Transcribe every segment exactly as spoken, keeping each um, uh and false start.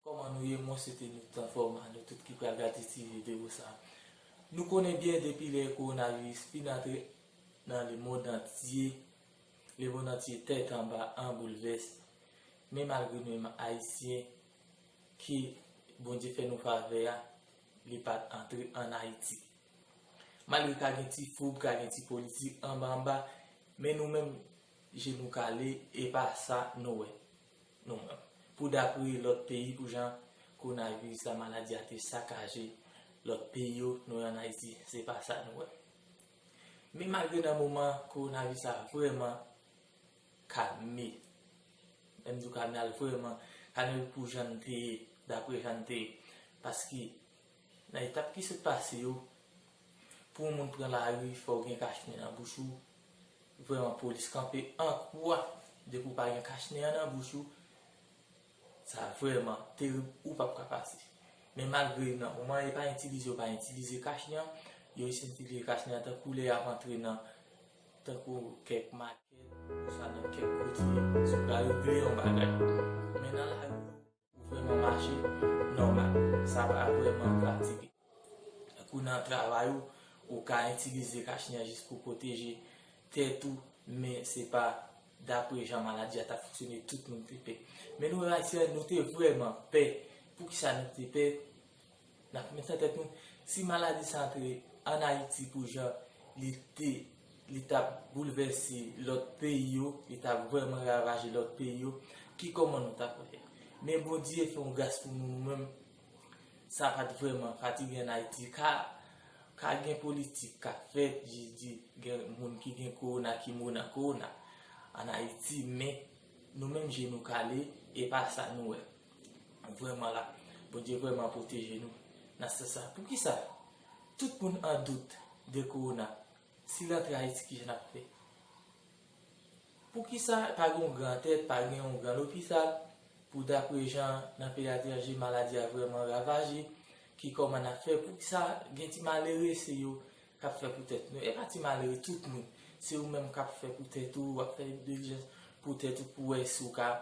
Kòman nou ye? Mwen swete nou tout anfòm, nou tout ki pral gade ti videyo sa. Nou konnen byen depi lè kowonaviris fin antre nan lemonn antye, lemonn antye tèt anba an boulvès. Men malgre nou menm Ayisyen, ke Bondye fè nou favè a, li pa t antre ann Ayiti. Malgre ka gen ti foub, ka gen ti politik anba anba, men nou menm, je nou kale, e pa sa nou wè. Nou menm. Pou dapre lòt peyi, pou jan kowonaviris la, maladi a te sakaje lòt peyi yo, nou ann Ayiti, se pa sa nou wè. Men malgre nan moman kowonaviris la vrèman kalme, menm di w kalme al vrèman, kalme pou jan n te ye, dapre jan n te ye. Paske nan etap ki sot pase yo, pou yon moun pran lari, fò w gen kachnen nan bouch ou. Vrèman, polis kanpe an kwa, depi w pa gen kachnen an nan bouch ou, sa vrèman terib, ou p ap ka pase. Men malgre nan moman e pa itilize, yo pa itilize kachnen an, yo jis itilize kachnen an tankou lè y ap antre nan, tankou kèk makèt, oswa nan kèk kote, si w ka regle yon bagay. Men nan lari, ou vrèman mache nòmal. Sa pa vrèman pratike. Tankou nan travay ou, ou ka itilize kachnen an jis pou pwoteje tèt ou, men se pa dapre jan maladi a t ap fonksyone, tout moun te pè. Men nou, Ayisyen, nou te vrèman pè. Poukisa nou te pè? N ap met nan tèt nou, si maladi sa antre ann Ayiti pou jan li te, li t ap boulvèse lòt peyi yo, li t ap vrèman ravaje lòt peyi yo, ki kòman nou t ap fè? Men Bondye fè yon gras pou nou, nou menm, sa pa t vrèman fatige ann Ayiti. Ka, ka gen politik k ap fèt, jis di gen moun ki gen kowona, ki mò nan kowona ann Ayiti, men nou menm je nou kale, e pa sa nou wè. Vrèman la, Bondye vrèman pwoteje nou nan sans sa. Poukisa tout moun an dout de kowona? Si l antre Ayiti, kijan n ap fè? Poukisa pa gen yon gran tèt, pa gen yon gran lopital pou, dapre jan nan peyi etranje maladi a vrèman ravaje, ki kòman n ap fè? Poukisa gen ti malere, se yo k ap fè pou tèt nou? E pa ti malere, tout moun. Se ou menm k ap fè pou tèt ou, w ap fè dilijans pou tèt ou, pou wè si w ka,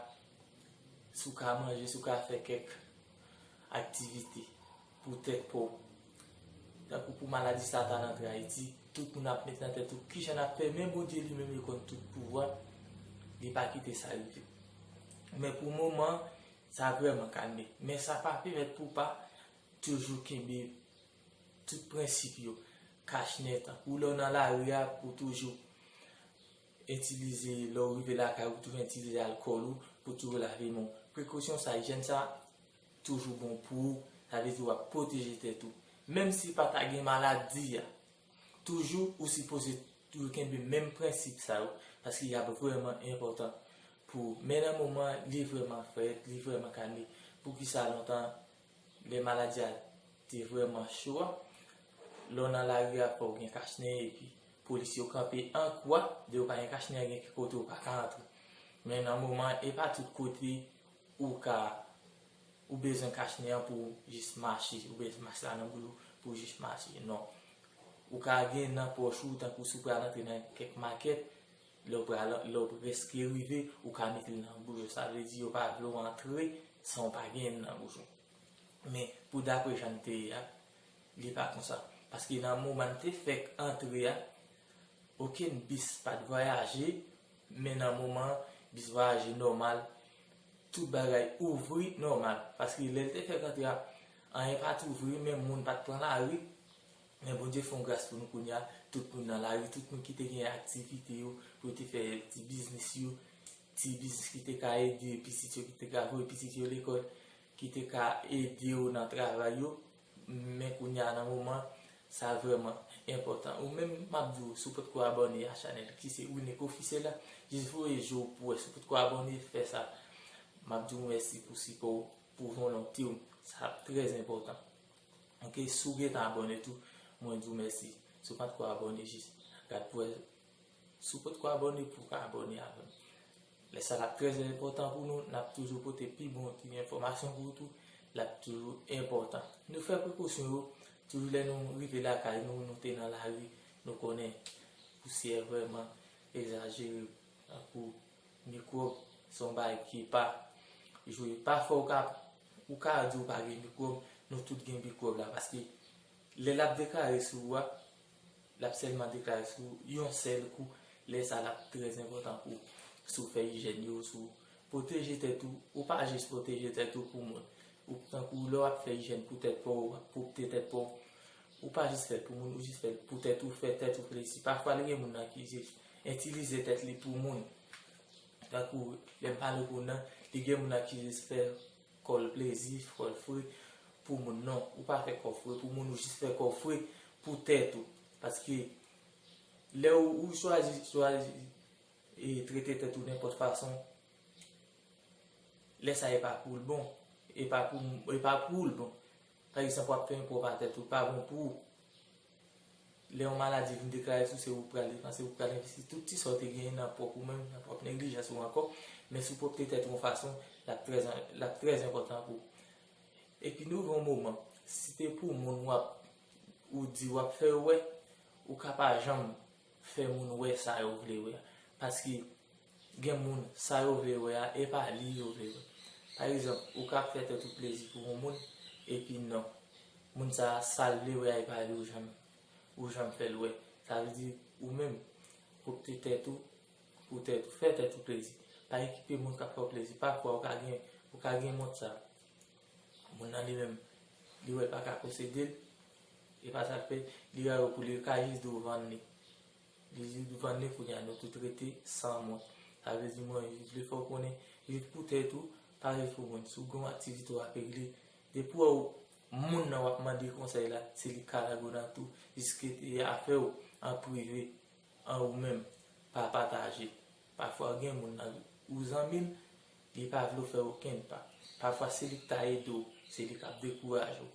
si w ka manje, si w ka fè kèk aktivite pou tèt pa w. Tankou pou maladi sa ta antre Ayiti, tout moun ap met nan tèt ou kijan n ap fè, men Bondye li menm li konn tout pouvwa, li pa kite sa rive. Men pou moman, sa vrèman kalme. Men sa pa pèmèt pou w pa toujou kenbe tout prensip yo. Kachnen, tankou lè w nan lari a, pou toujou itilize, lè w rive lakay ou, toujou itilize alkòl ou, pou toujou lave men w. Prekosyon sa, ijyèn sa, toujou bon pou ou, sa vle di w ap pwoteje tèt ou. Menm si pa ta gen maladi a, toujou ou sipoze toujou kenbe menm prensip sa yo, paske y ap vrèman enpòtan pou ou. Men nan moman, li vrèman frèt, li vrèman kalme. Poukisa lontan, lè maladi a te vrèman cho a, lè w nan lari a, fò w gen kachnen, epi polis yo kanpe an kwa, de w pa gen kachnen, gen kèk kote w pa ka antre. Men nan moman, e pa tout kote ou ka, ou bezwen kachnen an pou w jis mache, ou bezwen mache la nan bouch ou pou w jis mache. Non. Ou ka gen nan pòch ou, tankou si w pral antre nan kèk makèt, lè w pral, lè w prèske rive, ou ka mete l nan bouch ou. Sa vle di yo pa vle w antre san w pa gen nan bouch ou. Men, pou dapre jan n te ye a, li pa konsa. Paske nan moman n te fèk antre a, okenn bis pa t vwayaje, men nan moman bis vwayaje nòmal, tout bagay ouvri nòmal. Paske lè l te fèk antre a, anyen pa t ouvri, men moun pa t pran lari. Men Bondye fè yon gras pou nou kounye a, tout moun nan lari, tout moun ki te gen aktivite yo, pou yo te fè ti biznis yo, ti biznis ki te ka ede pitit yo, ki te ka voye pitit yo lekòl, ki te ka ede yo nan travay yo. Men kounye a nan moman, sa vrèman enpòtan. Ou menm, m ap di w, si w potko abòne a chanèl ki se Winek Officiel la, jis voye je w pou wè. Si w potko abòne, fè sa. M ap di w mèsi pou sipò w, pou volonte w. Sa trè enpòtan. Oke, si w gentan abòne tou, mwen di w mèsi. Si w potko abòne, jis gad pou wè. Si w potko abòne, pou w ka abòne avè m. Lè sa l ap trè enpòtan pou nou, n ap toujou pote pi bon ti enfòmasyon pou ou tou, l ap toujou enpòtan. Nou fè prekosyon yo, toujou lè nou rive lakay nou, nou te nan lari, nou konnen pousyè vrèman egzajere, tankou mikwòb, se yon bagay ki pa jwe, pa fè w ka Ou ka di ou pa gen mikwòb, nou tout gen mikwòb la, paske lè l ap deklare sou ou a, l ap sèlman deklare sou ou yon sèl kou. Lè sa a, l ap trè enpòtan pou ou, si w fè ijèn yo sou ou. Pwoteje tèt ou, ou pa jis pwoteje tèt ou pou moun. Ou, tankou lè w ap fè ijèn pou tèt pa w, w ap pwòpte tèt pa w, ou pa jis fè l pou moun, ou jis fè l pou tèt ou, fè tèt ou plezi. Pafwa, li gen moun nan ki jis itilize tèt li pou moun. Tankou, lè m pale pou nan, li gen moun nan ki jis fè kò l plezi, fè kò l fre pou moun. Non, ou pa fè kò fre pou moun, ou jis fè kò fre pou tèt ou. Paske lè ou, ou chwazi, chwazi e trete tèt ou nenpòt fason, lè sa e pa pou l bon, e pa pou, e pa pou l bon. Pa egzanp, w ap fè enpwòp a tèt ou, pa bon pou ou. Lè yon maladi vin deklare sou, se ou k pral depanse, ou k pral envesti tout ti sa w te genyen nan pwòp ou menm, nan pwòp neglijans ou ankò. Men si w pwòpte tèt ou yon fason, l ap trè, l ap trè enpòtan pou ou. Epi nou rive yon moman, si te pou moun w ap, ou di w ap fè yo wè, ou ka pa janm fè moun wè sa yo vle wè a. Paske gen moun, sa yo vle wè a, e pa li yo vle wè. Pa egzanp, ou ka ap fè tèt ou plezi pou yon moun, epi non, moun sa a, sa l vle wè a, e pa li ou janm, ou janm fè l wè. Sa vle di, ou menm, pwòpte tèt ou, pou tèt ou, fè tèt ou plezi. Pa okipe moun k ap fè w plezi. Pafwa, ou ka gen, ou ka gen mont sa. Moun nan li menm, li wè l pa ka posede l. E pa sa l fè, li rayi w pou li, li ka jis di w vann li. Li jis di w vann li, kounye a nou tout rete san mont. Sa vle di mwen jis vle fè w konnen, viv pou tèt ou, pa viv pou moun. Si w gen yon aktivite w ap regle, depi w wè w, moun nan w ap mande konsèy la, se li k ka lage w nan tou, jiske afè w an prive, an ou menm, pa pataje. Pafwa gen moun nan ou zanmi l, li pa vle w fè okenn pa. Pafwa se li k ta ede w, se li k ap dekouraje w.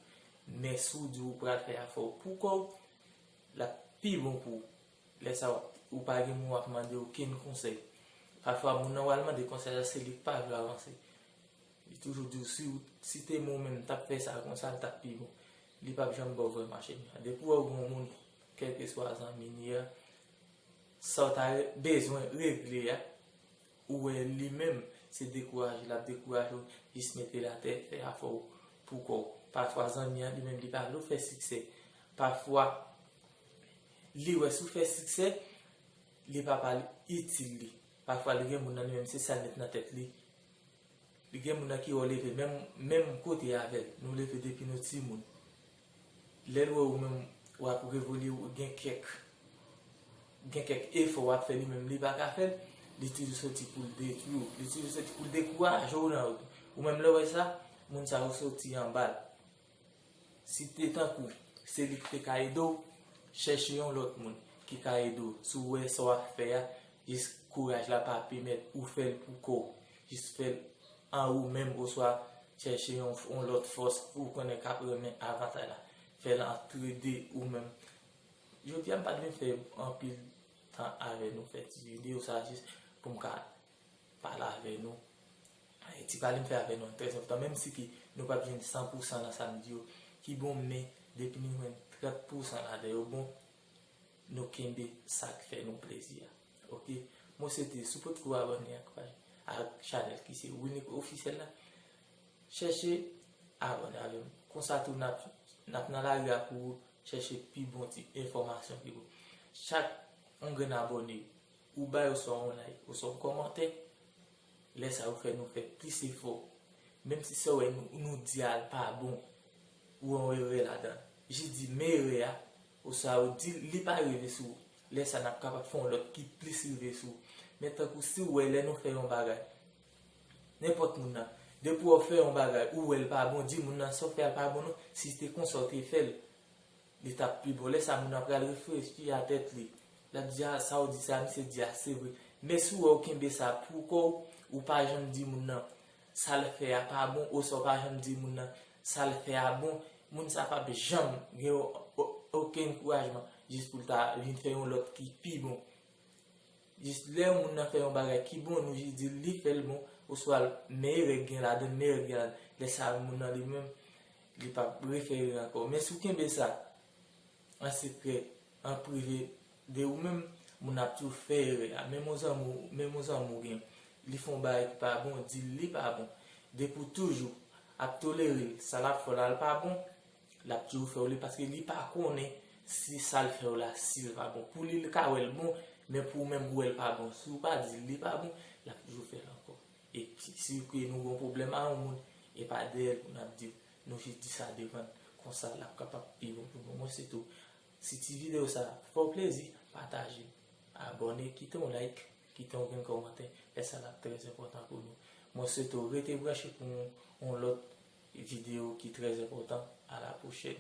Men si w di w pral fè afè w pou kò w, l ap pi bon pou ou. Lè sa a, ou pa gen moun w ap mande okenn konsèy. Pafwa moun nan w al mande konsèy la, se li k pa vle avanse. Li toujou di w, si, si te mwen menm, m t ap fè sa konsa, l t ap pi bon. Li p ap janm ba w vrè mache. Depi w wè w gen yon moun, kèlkeswa zanmi li a, sa w ta re-, bezwen regle a, ou wè li menm, se dekouraje l ap dekouraje w, jis mete l atè, fè afè w pou kò w. Pafwa zanmi an li menm, li pa vle w fè siksè. Pafwa, li wè si w fè siksè, li pa pral itil li. Pafwa, li gen moun nan li menm, se sa l met nan tèt li. Li gen moun nan ki wè w leve menm, menm kote avè l. Nou leve depi nou timoun. Lè l wè ou menm, w ap revolye, ou gen kèk, gen kèk efò w ap fè, li menm li pa ka fè l, li toujou soti pou l detwi w. Li toujou soti pou l dekouraje w nan wout. Ou menm lè w wè sa, moun sa yo soti anba l. Si te tankou se li ki te ka ede w, chèche yon lòt moun ki ka ede w. Si w wè sa w ap fè a, jis kouraj la pa pèmèt ou fè l pou kò w. Jis fè l an ou menm, oswa chèche yon, yon lòt fòs ou konnen k ap renmen avantaj la. Fè l antrede ou menm. Jodi a, m pa t vin fè anpil tan avè nou, fè ti videyo sa a jis pou m ka pale avè nou. E ti pale m fè avè nou an trè enpòtan, menm si ke nou p ap jwenn san pou san nan sa m di yo ki bon, men depi nou jwenn trant pou san ladan yo bon, nou kenbe sa k fè nou plezi a. Oke? Mwen swete, si w potko abòne ak paj, ak chanèl ki se Winnick Officiel la, chèche abòne avè m. Konsa tou n ap, n ap nan lari a pou chèche pi bon ti enfòmasyon ki bon. Chak yon grenn abòne, ou bay oswa yon like, oswa yon kòmantè, lè sa yo fè nou fè plis efò. Menm si sa w wè nou, nou di a l pa bon, ou wè yon erè ladan l, jis di men erè a, oswa ou di li pa rive sou ou. Lè sa n ap kapab fè yon lòt ki plis rive sou ou. Men tankou si w wè lè nou fè yon bagay, nenpòt moun nan, depi w fè yon bagay, ou wè l pa bon, di moun nan sa w fè a pa bon non, si se te konsa w te fè l, li t ap pi bon. Lè sa a, moun nan pral reflechi a tèt li. L ap di, a, sa w di sa, misye di a, se vre. Men si w wè w kenbe sa pou kò w, ou pa janm di moun nan sa l fè a pa bon, oswa w pa janm di moun nan sa l fè a bon, moun sa p ap janm gen o-, o-, okenn ankourajman jis pou l ta vin fè yon lòt ki pi bon. Jis lè yon moun nan fè yon bagay ki bon, nou jis di l li fè l bon, oswa l, men erè k gen ladan l, men erè k gen ladan l. Lè sa a, moun nan li menm, li p ap refè erè ankò. Men si w kenbe sa an sekrè, an prive de ou menm, moun nan ap toujou fè erè a. Menm yon zanmi w, menm yon zanmi w gen, li fè yon bagay ki pa bon, di l li pa bon. Depi w toujou ap tolere l, sa l ap fè w la l pa bon, l ap toujou fè w li paske li pa konnen si sa l fè w la si l pa bon. Pou li, li ka wè l bon, men pou ou menm ou wè l pa bon. Si w pa di l li pa bon, l ap toujou fè l ankò. E si, si ke nou gen yon pwoblèm a yon moun, e pa dèyè l pou n ap di l, nou jis di sa devan l. Konsa, l ap kapab pi bon pou nou. Mwen se tou. Si ti videyo sa fè w plezi, pataje l. Abòne, kite yon like, kite yon grenn kòmantè. Lè sa l ap trè enpòtan pou nou. Mwen swete w rete branche pou yon, yon lòt videyo ki trè enpòtan. A la pwochèn.